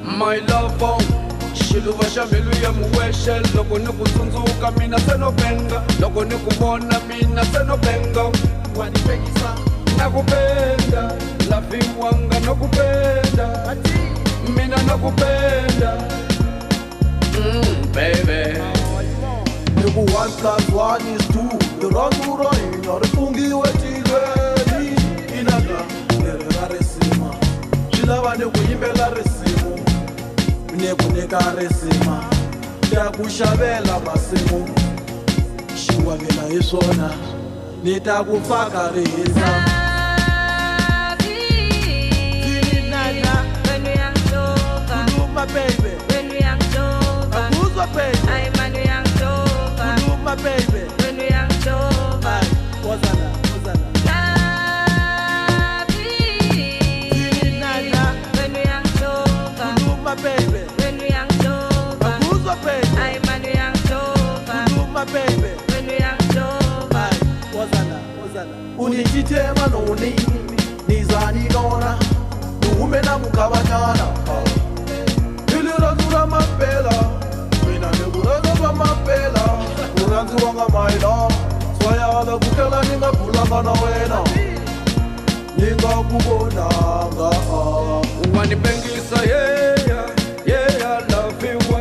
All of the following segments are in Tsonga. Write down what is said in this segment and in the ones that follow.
My love xiluva xa mbilu ya muwexe loko ni ku tsundzuka mina se no penga loko ni ku vona mina se no penga Wa ni pengisa. Na ku penda laviwanga no ku penda mina no ku penda baby Ni ku 1 plus 1 is 2. Rirhandzu ra hina ri fungiwe tilweni. Inaka leri ra risima. Swi lava ni ku yimbela risimu. Ni ku nyika risima. Ta ku xavela masimu. Xiwangela hi swona. Ni ta ku faka rihisa. Khuluma baby. Akuzwa baby. Khuluma baby. Ay, woza la, woza la. Khuluma baby. Akuzwa baby. Khuluma baby. Ay, woza la, woza la. Unitithema noni nizani nona nihume na mukhavanyana i rirhandzu ra mampela mina ni ku rhandza swa mampela u rhandziwa nga mayina swayala ku tlhela ni nga bulanga na wena ni nga ku vonanga. Wa ni pengisa yeya yeya laviwa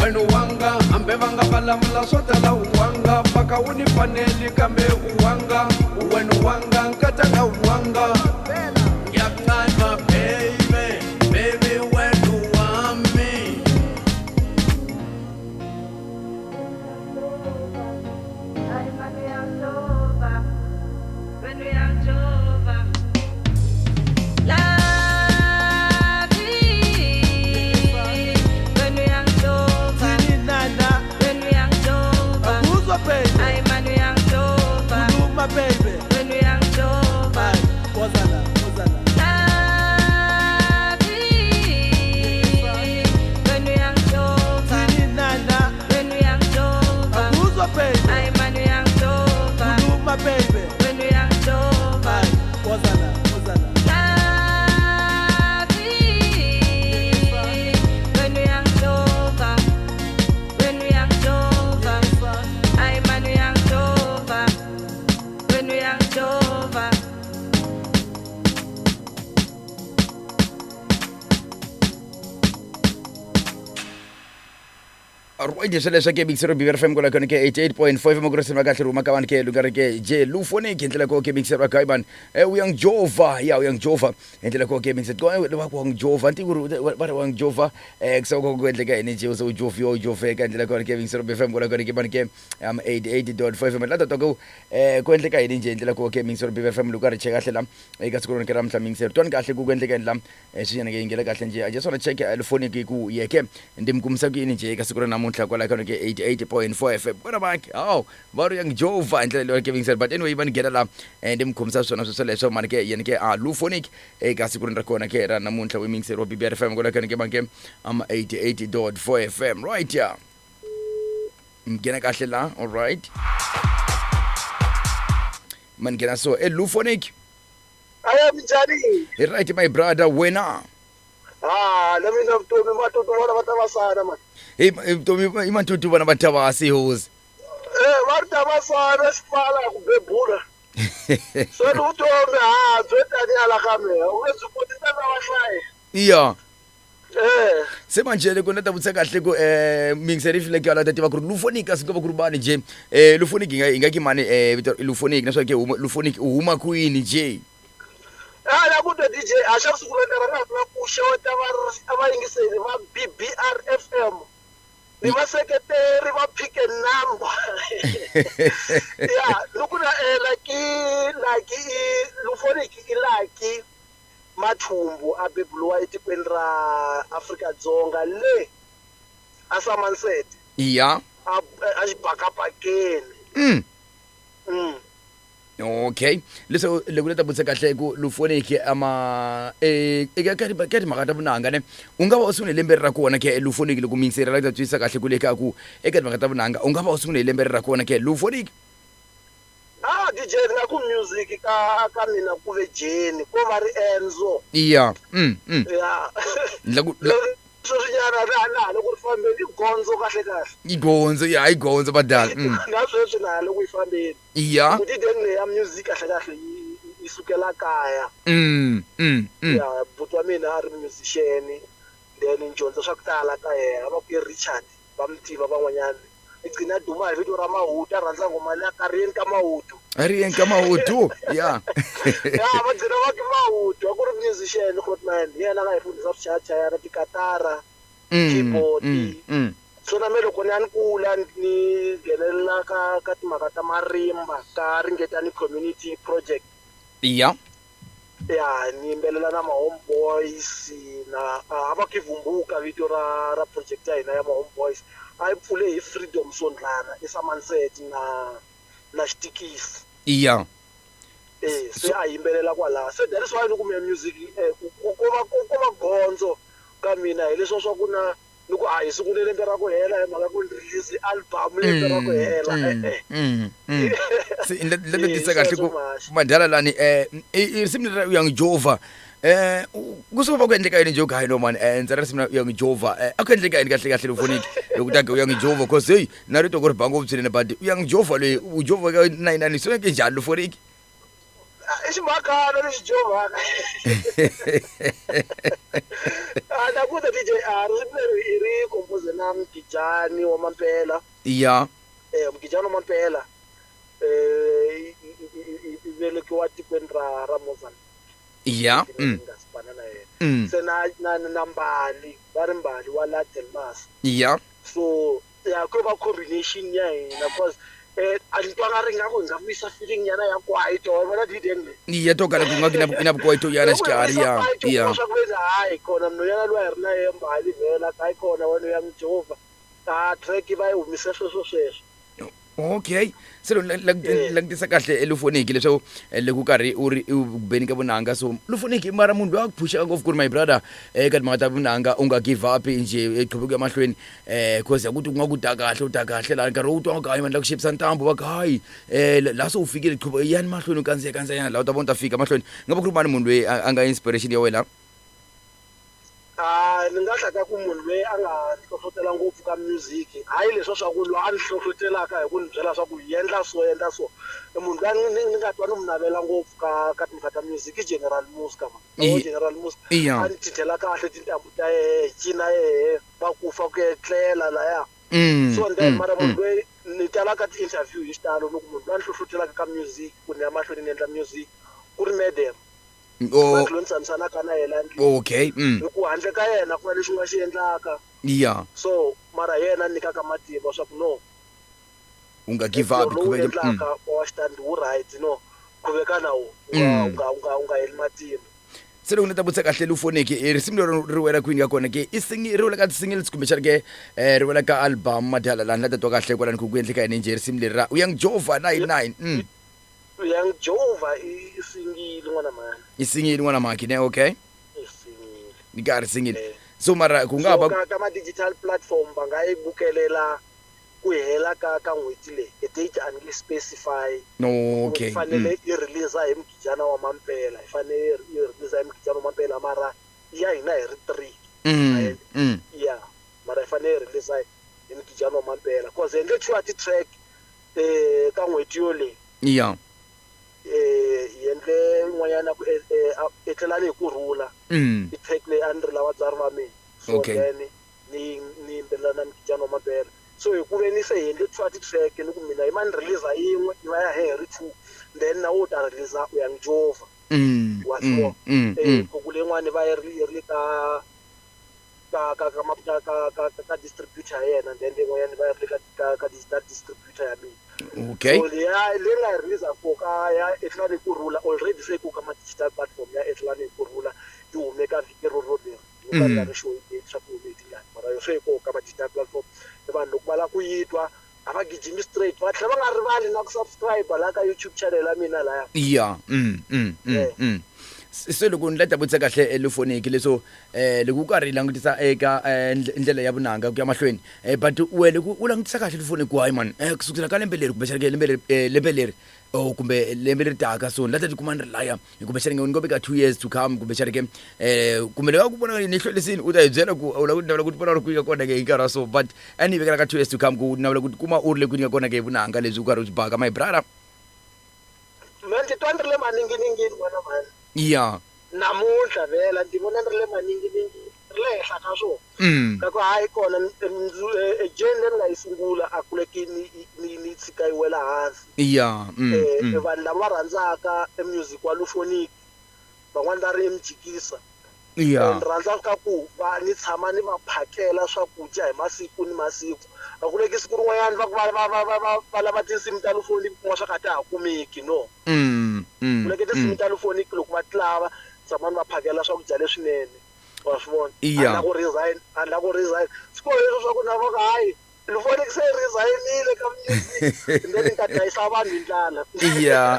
wena wanga hambi va nga vulavula swo tala u wanga paka wu ni faneli kambe u wanga wena wanga nkatanga u wanga ngiyakunqanwa baby baby wena wami. Akuzwa baby. Khuluma baby. Ay, woza la, woza la. Akuzwa baby. Khuluma baby. Ay, woza la, woza la. Right, sweleswo ke big BBR FM kwala kona ke 88.5 makurisi ma kahle ruma ka vanhu ke luka ri ke je lufoniki hi ndlela ko ke big ra kai ban uyangijova ya uyangijova hi ndlela ko ke big ko va ku wangijova nti ku ri va ri wangijova kusoko ku endleka yini nje se u joviwa u joveka hi ndlela kona ke big FM kwala kona ke ban ke 88.5 la ta ku ku endleka yini nje hi ndlela ko ke big FM loko ri cheka kahle la eka siku rona ke ra mhla mingiseri twani kahle ku endleka yini la swi ke yingela kahle nje. I just wanna check lufoniki ku yeke ndi mi kumisa ku yini nje eka siku ra namuntlha kwala ka ke 88.4 FM kona vanki hawu va ri yangijova hi ndlela leyo ke mingiseri, but anyway va ni nghena la ndi mi khomisa swona sweswo leswo mani ke yena ke a lufoniki eka siku ra kona ke ra namuntlha we mingiseri wa BBR FM kwala ka ke banke ama 88.4 FM, right? Yeah, nghena kahle la. All right, man, nghena so elufoniki. Aya, minjhani? Hi right, my brother, wena? Ha, na mina vutomi matutu vona va ta vasana man. Hi vutomi i matutu vona va tavasi hosi. Va ri ta vasana xipfala ku bebula. Se ni vutomi ha byo tani ala ka mehe u nge byi koti ta va hlayi. Se manje loko ni ta vutisa kahle ku mingiseri file ke ala ta tiva ku ri lufoniki a swi nga va ku ri bani nje lufoniki hi nga ki mani vito lufoniki naswona ke huma lufoniki u huma kwini nje? A la ku twa DJ a xa siku ra nkarhi na ku xeweta va vayingiseri va BBR FM ni vaseketeri va pick and number ya loko na Lucky Lucky i Lufoniki i Lucky Mathumbu a beburiwa etikweni ra Afrika-Dzonga le a Somerset. A xibakabakeni. Okay, leswo loko ni ta vutisa kahle ku lufoniki ama eka ka timhaka ta vunanga ne u nga va u sungule hi lembe ra kona ke lufoniki loko miyingiseri la ta twisisa kahle ku le ka ku eka timhaka ta vunanga u nga va u sungule hi lembe ra kona ke lufoniki? Ah, DJ ni nga ku music ka ka mina ku ve jeni ko va riendzo. Ya. Ya. La ku Sweswinyana na na ha le ku ri fambeni i gondzo kahle kahle. I gondzo ya i gondzo badala. Na sweswi na ha le ku yi fambeni. Ya. Ku ti leyi ya music kahle kahle yi sukela kaya. Ya buti wa mina a ri musician then ni dyondza swa ku tala ka yena va ku i Richard va mi tiva van'wanyana. I gcina duma hi vito ra Mahutu a rhandza nghoma liya ka ri yeni ka Mahutu. A ri yeni ka Mahutu ya. Ya va gcina va ku Mahutu a ku ri musician grootman hi yena a nga hi fundisa swichayachayana tikatara keyboard. So na me loko ni ya ni kula ni nghenelela ka timhaka ta marimba ka Ringetani Community Project. Ya. Ya ni yimbelela na ma-home boys na a va ku i Vumbuka vito ra project ya hina ya ma-home boys a yi pfule hi Freedom Sondlana eSomerset na Xitikisi. Ya. Se a yimbelela kwalaho se that is why ni ku mina music ko va gondzo ka mina hi leswiya swa ku na ni ku a hi sungule lembe ra ku hela hi mhaka ku ni release album lembe ra ku hela Se ni la tisa kahle ku madala lani i risimu leri ra Young Jova ku suka va ku endleka yini njhe hayi no man ndzi ra risimu ra Young Jova a ku endleka yini kahle kahle Lufoniki loko ta ku Young Jova cause hey na rito ku ri ba ngopfu swinene but Young Jova loyi u Jova ka 99 swi veke njhani Lufoniki? I ximakana lexi jovaka. A na ku ta DJ a risimu leri i ri compose na Mgijani wa Mampela. Ya. Mgijani wa Mampela i velekiwa tikweni ra Mozambique. Ya. Nga sipana na yena. Se na Mbali va ri Mbali wa la Delmas. Ya. So ya ku va combination ya hina cause a ni twanga ri nga ku hi nga vuyisa feeling nyana ya kwaito wa vona DJ leyi. Ya to kala ku nga ina kwaito yana xikarhi ya. Ya. Swa ku veni hayi kona munhu yana loyi a hi ri na yena Mbali vhela hayi kona wena ya Jehova a track va yi humisa sweswo sweswo. Okay. Se loko langutisa kahle eLufoniki leswaku loko karhi u ri u beni ka vunanga so Lufoniki mara munhu loyi a ku phuxaka ngopfu ku ri my brother eka timhaka ta vunanga u nga give up njhe qhubeka mahlweni cause ya ku ti nga ku ta kahle u ta kahle laha nkarhi wo twa ku hayi vanhu la ku xavisa ntambu va ku hayi laha se u fikile qhuba yani mahlweni u kandziya kandziya yana laha u ta vona u ta fika mahlweni nga va ku ri mani munhu loyi a nga inspiration ya wena? A ni nga hlaya ku munhu loyi a nga ni hlohlotela ngopfu ka music hayi leswiya swa ku loyi a ni hlohlotelaka hi ku ni byela swa ku endla so endla so i munhu loyi ni nga twa ni n'wi navela ngopfu ka timhaka ta music i General Muska man. General Muska a ni thithela kahle tintambu ta yehe hi cina yehe va ku fa ku etlela laya. So and then mara munhu loyi ni tala ka ti-interview hi xitalo ni ku munhu loyi a ni hlohlotelaka ka music ku ni ya mahlweni ni endla music ku ri Madam. Oh. Loyi ni tshamisanaka na yena endlwini. Okay. Hi ku handle ka yena ku na lexi u nga xi endlaka. Yeah. So mara hi yena a nyikaka matimba swa ku no. U nga give up. Lowu endlaka wa xitandi wu right no. Khuveka na wo. U nga u nga u nga heli matimba. Se loko ni ta vutisa kahle Lufoniki i risimu leri ri wela kwini ka kona ke i single ri wela ka ti-singles kumbexana ke ri wela ka album madala laha ni la ta twa kahle kwalani ku ku endleka yini njhe risimu leri ra Young Jova 99. Young Jova i singile n'wana mhani. I singile n'wana mhani ne okay. I singile. Ni ka ri singile. So mara ku nga ba ka ma digital platform va nga yi bukelela ku hela ka n'hweti leyi. A date a ni nge specify. No okay. Fanele i release hi mugijana wa mampela. Hi fanele i release hi mugijana wa mampela mara ya hina hi ri 3. Yeah. Mara hi fanele i release hi mugijana wa mampela cause hi endle two ti track ka n'hweti yoleyi. Ya. Hi endle yin'wanyana ku etlelani hi kurhula. I track leyi a ni ri la vatswari va mina. So then ni ni yimbelela na Mkhicani wa Mampela. So hi ku ve ni se hi endle two ti-track ni ku mina yi ma ni release yin'we yi va ya he hi ri two then na wo ta release u ya ni jova. Wa swi vona? Ku leyin'wani yi va yi ri ka ka distributor ya yena then leyin'wanyana va yi ri ka digital distributor ya mina. Okay. So leya leyi nga yi release ko ka ya Etlelani hi Kurhula already se ku ka ma digital platform ya Etlelani hi Kurhula yi hume ka vhiki rero leri. Ni ka ni nga ri sure hi date swa ku hume hi tingani mara yo se yi koho ka ma digital platform. Vanhu loko va lava ku yi twa a va gijimi straight va tlhela va nga rivali na ku subscribe laha ka YouTube channel ya mina laya. Ya. Se loko ni la ta vutisa kahle eh, lufoniki leswo loko u karhi langutisa eka ndlela ya vunanga ku ya mahlweni but we loko u langutisa kahle lufoniki ku hayi mani kusukela ka lembe leri kumbexana ke lembe leri lembe leri or kumbe lembe leri taka, so ni la ta tikuma ni ri laya kumbexana ni ngo veka 2 years to come, kumbexana ke kumbe loko ku vona ni hlwelisini, u ta hi byela ku u lava ku navela ku ti vona u ri kwihi ka kona ke hi nkarhi wa so, but a ni yi vekela ka 2 years to come, ku navela ku tikuma u ri le kwini ka kona ke hi vunanga lebyi u karhi u byi baka, my brother. Me ndzi twa ni ri le maninginingini n'wana mhani. Ya. Namuntlha vhela ndzi vona ni ri le maninginingini, ri le henhla ka swona. Ka ku hayi kona journey leyi ni nga yi sungula a ku leki ni ni ni tshika yi wela hansi. Ya. Vanhu lava va rhandzaka e music wa Lufoniki van'wani va ri i mujikisa. Ya. Ni rhandza ka ku va ni tshama ni va phakela swakudya hi masiku ni masiku. A ku leki siku rin'wanyana va ku va va va va va va lava tinsimu ta Lufoniki u kuma swa ku a ta ha kumeki, no. Ku leke tinsimu ta Lufoniki loko va ti lava tshama ni va phakela swakudya leswinene. Wa swi vona? A ni la ku resign, a ni la ku resign. Swi koho leswo swa ku na va ku hayi Lufoniki se yi resignile ka music and then ni ta dlayisa vanhu hi ndlala. Ya,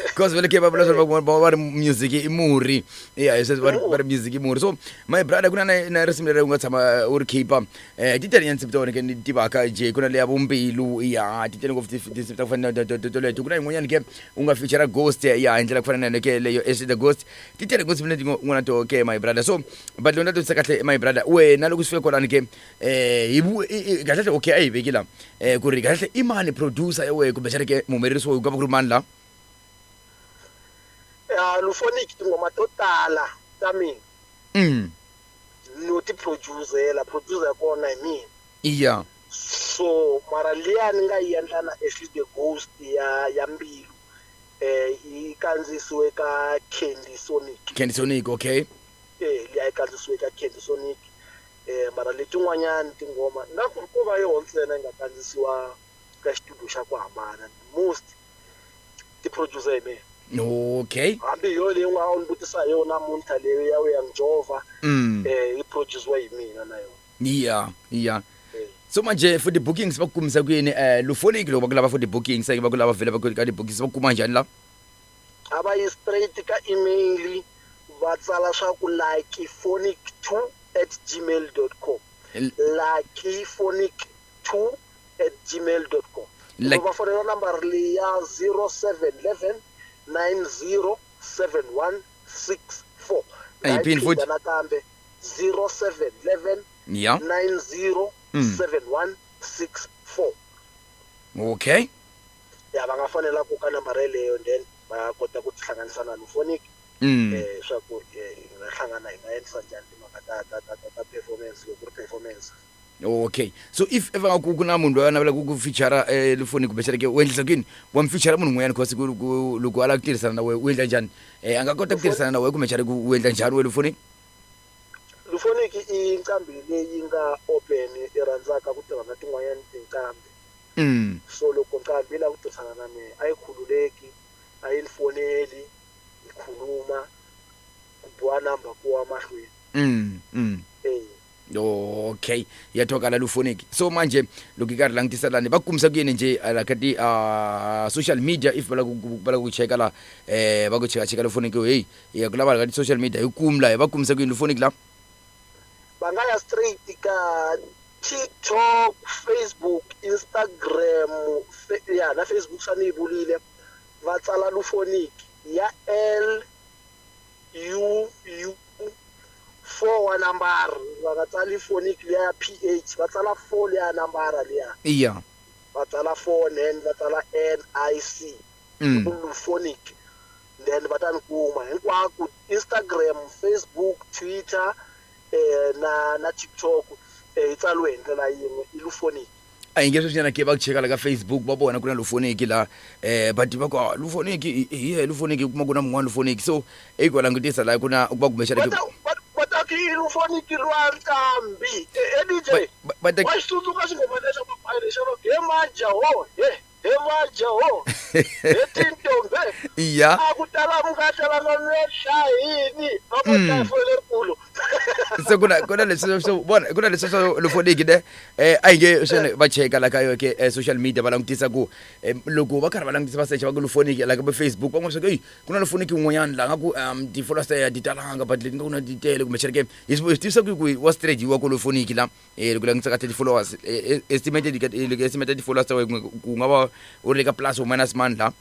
because vele ke va vula swa va va ri music i murhi. Ya, hi sweswo va ri music i murhi. So my brother, ku na na risimu leri u nga tshama u ri khipa, ti tele nyana tinsimu ta wena ke ni tivaka je, ku na leya vumbilu. Ya, ti tele ngopfu tinsimu ta ku fana na toleto. Ku na yin'wanyana ke u nga feature Ghost, ya, hi ndlela ku fana na yona ke leyo Ashley the Ghost. Ti tele ngopfu tinsimu leti u nga na toho ke, my brother. So but loko ni ta twisisa kahle, my brother, wena loko swi fika kwalani ke hi kahle kahle, okay, a hi veki la ku ri kahle kahle i mani producer ya wehe, kumbexana ke muhumelerisi wa ku nga va ku ri mani la? Ya, Lufoniki tinghoma to tala ta mina no ti producer-ela, producer ya kona hi mina. Ya. So mara liya ni nga yi endla na Ashley the Ghost ya mbilu yi kandziyisiwe ka Candy Sonic. Candy Sonic, okay. Eh, liya yi kandziyisiwe ka Candy Sonic. Mara letin'wanyani tinghoma nga ku ko va yoho ntsena yi nga kandziyisiwa ka xitudio xa ku hambana, most ti producer hi mina. Okay. Hambi hi yo leyi nga u ni vutisa hi yona namuntlha leyi ya Uyangjova, yi produce hi mina na yona. Ya, ya. So manje for the bookings va ku kumisa ku yini Lufoniki loko va ku lava for the bookings, va ku lava vhele va ku ka ti-bookings va ku kuma njhani la? A va yi straight ka email, va tsala swa ku luckyphonic2@gmail.com. luckyphonic2@gmail.com. Like Va fonela nambara leyi ya 0711 907164. A yi phini futhi? Nakambe 0711 Ya. 907164. Okay. Ya, va nga fonela ku ka nambara yeleyo, then va kota ku tihlanganisa na Lufoniki swa ku hi nga hlangana, hi nga endlisa njhani timhaka ta performance loko ku ri performance. Okay, so if ever ku na munhu loyi a navelaka ku feature Lufoniki, kumbexana ke u endlisa ku yini, wa mi feature munhu un'wanyana, cause ku loko a lava ku tirhisana na wena u endla njhani, a nga kota ku tirhisana na wena, kumbexana ku u endla njhani we Lufoniki? Lufoniki i nqambi leyi nga open, i rhandzaka ku tirha na tin'wanyana tinqambi. So loko nqambi yi lava ku tirhisana na mina a yi khululeki, a yi ni foneli, hi khuluma ku biwa number ku wa mahlweni. Eh. Okay, ya twakala Lufoniki. So manje loko yi karhi langutisa lani va kumisa ku yini nje la ka ti social media, if va lava ku va lava ku cheka la, va ku cheka cheka Lufoniki, hey, ya ku lava ka ti social media hi kum la, va kumisa ku yini Lufoniki la? Va nga ya straight ka TikTok, Facebook, Instagram, ya na Facebook swa ni yi vulile, va tsala Lufoniki ya L U U 4 wa nambara, va nga tsali phonic liya ya PH, va tsala 4 liya ya nambara liya. Iya. Va tsala 4 then va tsala N I C. Luphonic, then va ta ni kuma hinkwako, Instagram, Facebook, Twitter na TikTok, yi tsaliwe hi ndlela yin'we, i Luphonic. A hi nge sweswinyana ke va ku cheka la ka Facebook, va vona ku na Lufoniki la, but va ku, ah, Lufoniki hi yehe Lufoniki, u kuma ku na mun'wana Lufoniki, so i ku langutisa la ku na va kumbexana Va ta va ta ku i Lufoniki lwa nqambi. E DJ, va ta wa xi tsundzuka xinghoma lexa mabayi lexa va ku he majaho he he majaho he tintombe Ya. A ku tala mi nga talanga mi ya dlaya yini va ku dlaya fole lerikulu. Se ku na leswi swo vona, ku na leswi swo lufoniki ne, a hi nge swene va cheka la ka yo ke social media, va langutisa ku loko va karhi va langutisa, va secha va ku lufoniki la ka va Facebook, va n'wa swa ku ei ku na lufoniki yin'wanyana la nga ku ti-followers ta yena ti talanga, but leti nga ku na ti tele kumbexana ke hi swi tivisa ku wa straight wa ku lufoniki la, loko langutisa ka ti-followers, estimated loko estimated ti-followers ta wena ku nga va u ri le ka plus or minus mani la?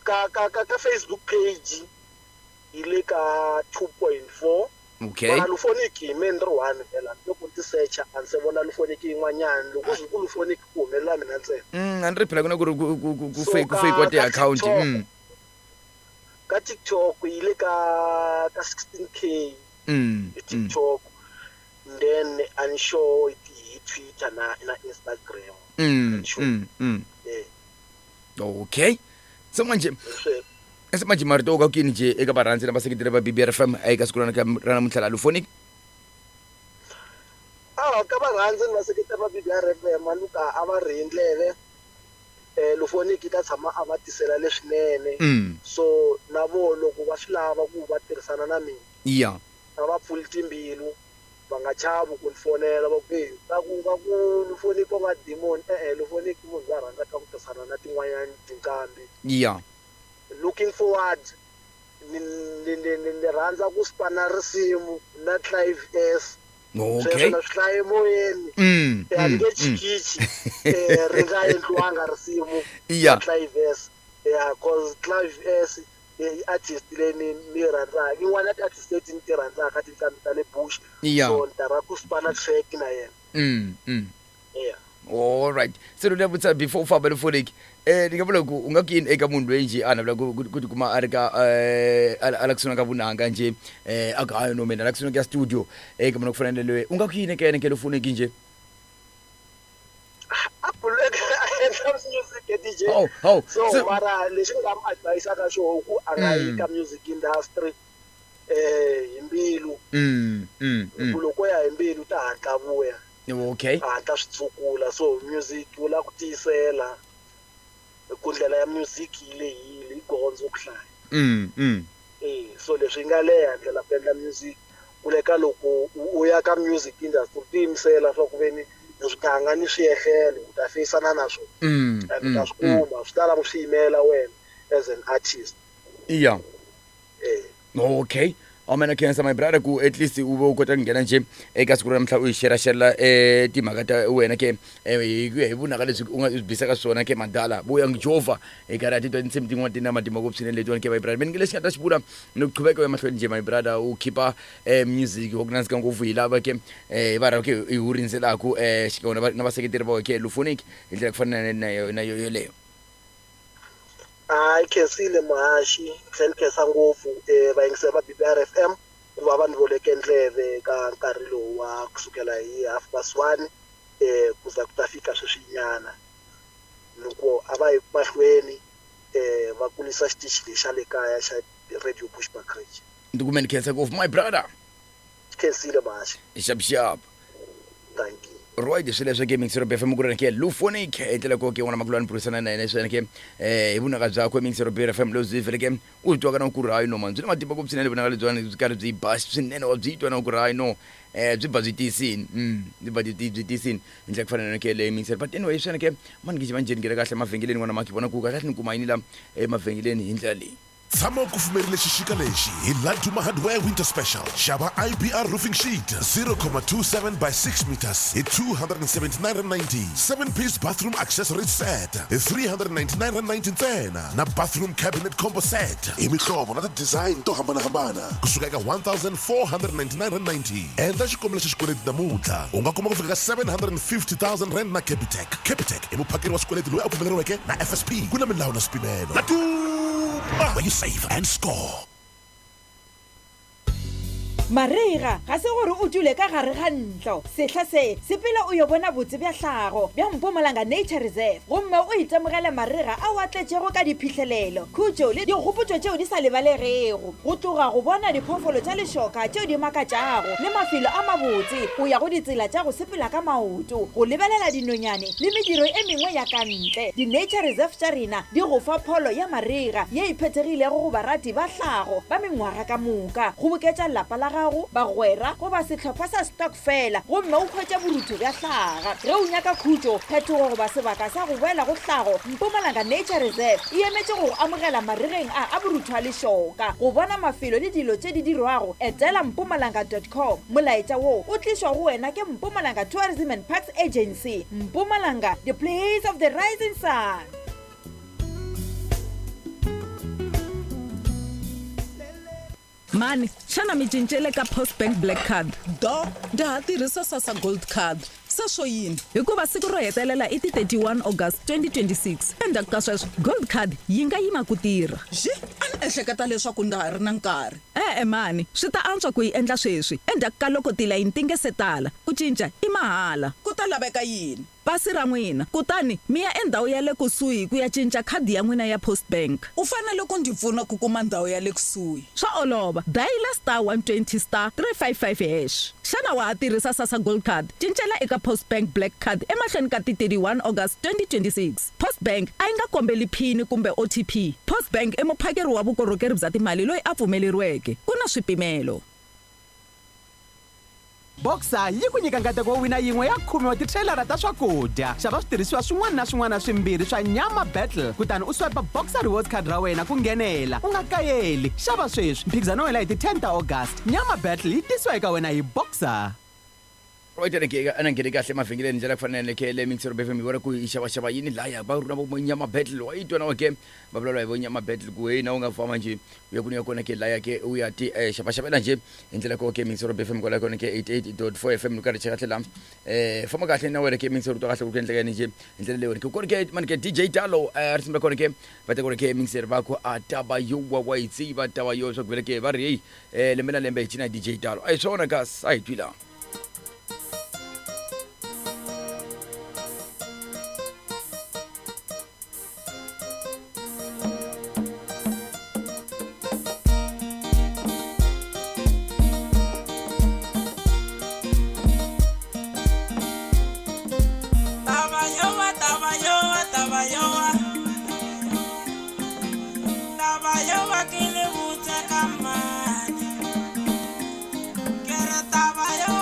Ka Facebook page yi le ka 2.4. Okay. Mara Lufoniki hi me ni ri one vhela, loko ni ti searcha a ni se vona Lufoniki yin'wanyana. Loko swi ku Lufoniki ku humelela mina ntsena. A ni ri phela ku na ku ri ku So fake ku fake wa ka ti-account. TikTok, ka TikTok yi le ka 16K. Hi TikTok, then a ni sure hi Twitter na Instagram. Ani sure. Okay, so manje Sweswo. Se manje marito wo ka ku yini nje eka varhandzi na vaseketeri va BBR FM eka siku ra namuntlha la Lufoniki? A ka varhandzi ni vaseketeri va BBR FM, maluka a va rhi ndleve, Lufoniki yi ta tshama a va tisela leswinene. So na vo loko va swi lava ku va tirhisana na mina, a va pfuli timbilu, va nga chavi ku ni fonela, va ku e va ku Lufoniki wa nga demon. E-e, Lufoniki munhu loyi a rhandzaka ku tirhisana na tin'wanyani tinqambi. Looking forward, ni rhandza ku spana risimu na Clive S. Sweswo na swi hlaya emoyeni. A ni nge chikichi, ri nga endliwanga risimu na Clive S. Yeah, cause Clive S i artist leyi ni yi rhandzaka, yin'wana ya ti-artist leti ni ti rhandzaka, tinqambi ta le Bush. So ni ta rhandza ku spana track na yena. Yeah. All right, se lo vutisa before u famba, Lufoniki, ni nga vula ku u nga ku yini eka munhu loyi njhe a navela ku tikuma a ri ka a la kusuhi na ka vunanga njhe, a ku hayi no mina la kusuhi na ka studio eka munhu ku fana na loyi, u nga ku yini eka yena ke Lufoniki njhe? A kuleke a endla music, DJ. Hawu, hawu. So mara lexi ni nga mu advisaka xoho ku a nga yi ka music industry hi mbilu. Ku loko ya hi mbilu ta hatla vuya. A hatla swi tsukula. So music wu lava ku tiyisela, ku ndlela ya music yi lehile, yi gondzo ku hlaya. So leswi yi nga leha ndlela ku endla music, ku le ka loko u ya ka music industry u tiyimisela swa ku ve ni swiganga ni swiehlelo u ta feyisana na swona. And u ta swi kuma, swi ta lava swi yimela wena as an artist. Okay, amena khensa my brother ku at least u ve u kota ku nghena nje eka siku ra namuntlha, u hi xeraxerela timhaka ta wena ke, hi ku ya hi vunaka lebyi u nga byi bisaka swona ke madala vo yang jova hi karhi a titwa tinsimu tin'wana ti na matimba ngopfu swinene letiwani ke my brother. Mina lexi nga ta xi vula ni ku qhubeka u ya mahlweni nje my brother, u khipa music wa ku nandzika ngopfu, hi lava ke hi va ke hi wu rindzelaku, xikan'we na vaseketeri va ke Lufoniki hi ndlela ku fana na yo yoleyo. Hayi, khensile muhaxi, tlhela ni khensa ngopfu vayingiseri va BBR FM ku va va ni voleke ndleve ka nkarhi lowu wa kusukela hi 1:30 ku za ku ta fika sweswinyana. Loko a va yi mahlweni va kulisa xitichi lexi xa le kaya xa Radio Bushbuckridge. Ndzi kume ni khensa ngopfu my brother. Khensile muhaxi. Xap xap. Thank you. Right, swileswo ke Mixero BFM ku ri ke Luphonic hi ndlela ko ke n'wana makulani burisana na yena swene ke hi vunaka byakwe Mixero BFM loyi byi vhele ke u twa ka na ku ri hayi no man byi na matimba ngopfu swinene vunaka lebyiwani byi karhi byi ba swinene, wa byi twa na ku ri hayi no byi ba byi tiyisini, byi ba byi tiyisini hi ndlela ku fana na ke leyi Mixero. But anyway, swene ke mani gijima njhani nghena kahle emavhengeleni n'wana maki vona ku kahle ni kuma yini la emavhengeleni hi ndlela leyi. Tshama u kufumerile xixika lexi hi Laduma Hardware Winter Special. Xava IBR roofing sheet 0.27 by 6 meters hi R279.90, 7-piece bathroom accessories set hi R399.90 ntsena, na bathroom cabinet combo set hi mihlovo na ti-design to hambanahambana kusuka eka R1499.90. Endla xikombelo xa xikweleti namuntlha, u nga kuma ku fika ka R750 000 na Capitec. Capitec i muphakeri wa swikweleti loyi a pfumeleriweke na FSP. Ku na milawu na swipimelo. Laduma, where you save and score. Marega ga se gore o dule ka gare ga ntlo. Sehla se, sepela o yo bona botse bja hlago bja Mpumalanga Nature Reserve gomme o itemogele marega ao a tletšego ka diphihlelelo, khutšo le dikgopotšo tšeo di sa lebalegego. Go tloga go bona diphoofolo tša lešoka tšeo di makatšago le mafelo a mabotse go ya go ditsela tša go sepela ka maoto, go lebelela dinonyane le mediro e mengwe ya ka ntle, di-nature reserve tša rena di go fa pholo ya marega ye e phethegilego go barati ba hlago ba mengwaga ka moka. Kgoboketša lapa la gago, bagwera goba sehlopha sa stokfela gomme o hwetše borutho bja hlaga. Ge o nyaka khutšo, phetogo goba sebaka sa go boela go hlago, Mpumalanga Nature Reserve e emetše go go amogela maregeng a a borutho a lešoka. Go bona mafelo le dilo tše di dirwago, etela mpumalanga dot com. Molaetša wo o tlišwa go wena ke Mpumalanga Tourism and Parks Agency. Mpumalanga, the place of the rising sun. Mhani, xana mi cincele ka Postbank Black Card? Doo, ndza ha tirhisa Sassa Gold Card. Se swo yini? Hikuva siku ro hetelela i ti 31 August 2026. Endzhaku ka sweswo, Gold Card yi nga yima ku tirha. Xi, a ni ehleketa leswaku ndza ha ri na nkarhi. E-e mhani, swi ta antswa ku yi endla sweswi, endzhaku ka loko tilayini ti nge se tala. Ku cinca i mahala. Ku ta laveka yini? Pasi ra n'wina. Kutani mi ya endhawu ya le kusuhi ku ya cinca khadi ya n'wina ya Postbank. U fanele ku ndzi pfuna ku kuma ndhawu ya le kusuhi. Swa olova, dayila *120 *355# Xana wa ha tirhisa Sassa Gold Card? Cincela eka Postbank Black Card emahlweni ka ti 31 August 2026. Postbank a yi nga kombeli phini kumbe OTP. Postbank i muphakeri wa vukorhokeri bya timali loyi a pfumeleriweke. Ku na swipimelo. Boxer yi ku nyika nkateko wo wina yin'we ya khume wa titreyilara ta swakudya. Xava switirhisiwa swin'wana na swin'wana swimbirhi swa Nyama Battle kutani u swipe Boxer Rewards Card ra wena ku nghenela. U nga kayeli, xava sweswi! Mphikizano wu hela hi ti 10 ta August. Nyama Battle yi tisiwa eka wena hi Boxer. A na nghene kahle emavhengeleni ndlela ku fanele ke le mixero bfm yi vona ku yi xavaxava yini laya va ri na vo nyama battle wa yi twa na wa ke va vulavula hi vo nyama battle ku hey na u nga famba njhe u ya ku ni ya kona ke laya ke u ya ti xavaxavela njhe hi ndlela ko ke mixero bfm kwala kona ke 88.4 fm ni karhi cheka kahle la famba kahle na wena ke mixero twa kahle ku endleka yini njhe hi ndlela leyiwani ke kona ke mani ke dj talo risimu ra kona ke va ta kona ke mixero va ku a taba yo wa wa yi tsiva taba yo swa ku vele ke va ri hey lembe na lembe hi cina dj talo a hi swona kasi a hi twi la Taba yo wa, ke le botse ka mane. Ke re taba yo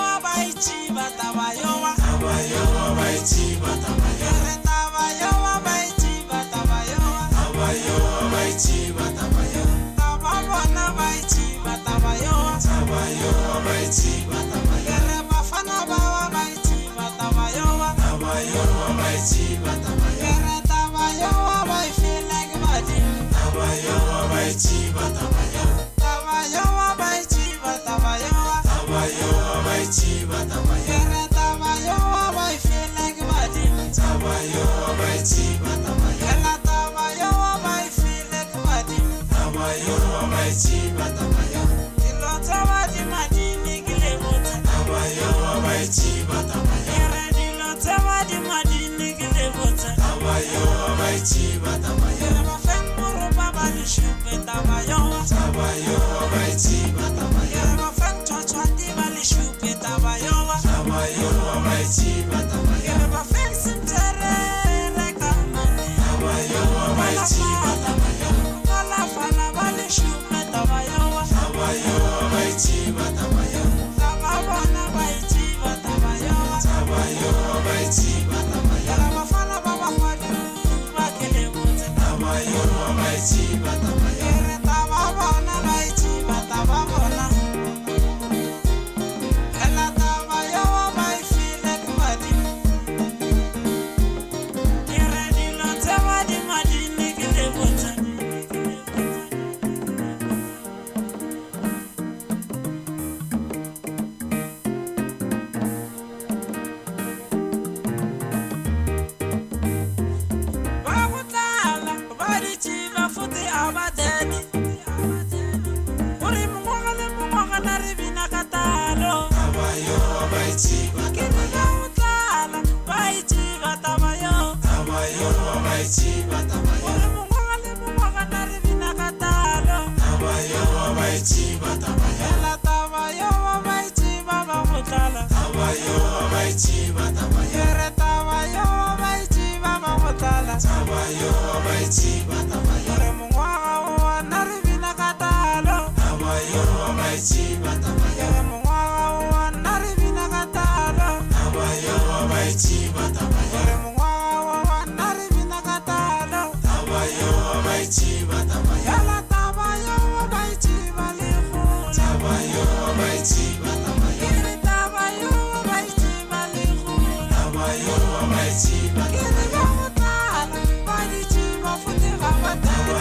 Gore mongwaga le mongwaga na re bina ka talo. Fela taba yeo ba e tseba ba go tlala. Ke re taba yeo ba e tseba ba go tlala. Gore mongwaga o na re bina ka talo. Ke re mongwaga o na re bina ka talo. Gore mongwaga o na re bina ka talo. Yala taba yeo ba e tseba le kgole. Ke re taba yeo ba e tseba le kgole. Ke re ba go tlala ba di tseba fote ga ba tale.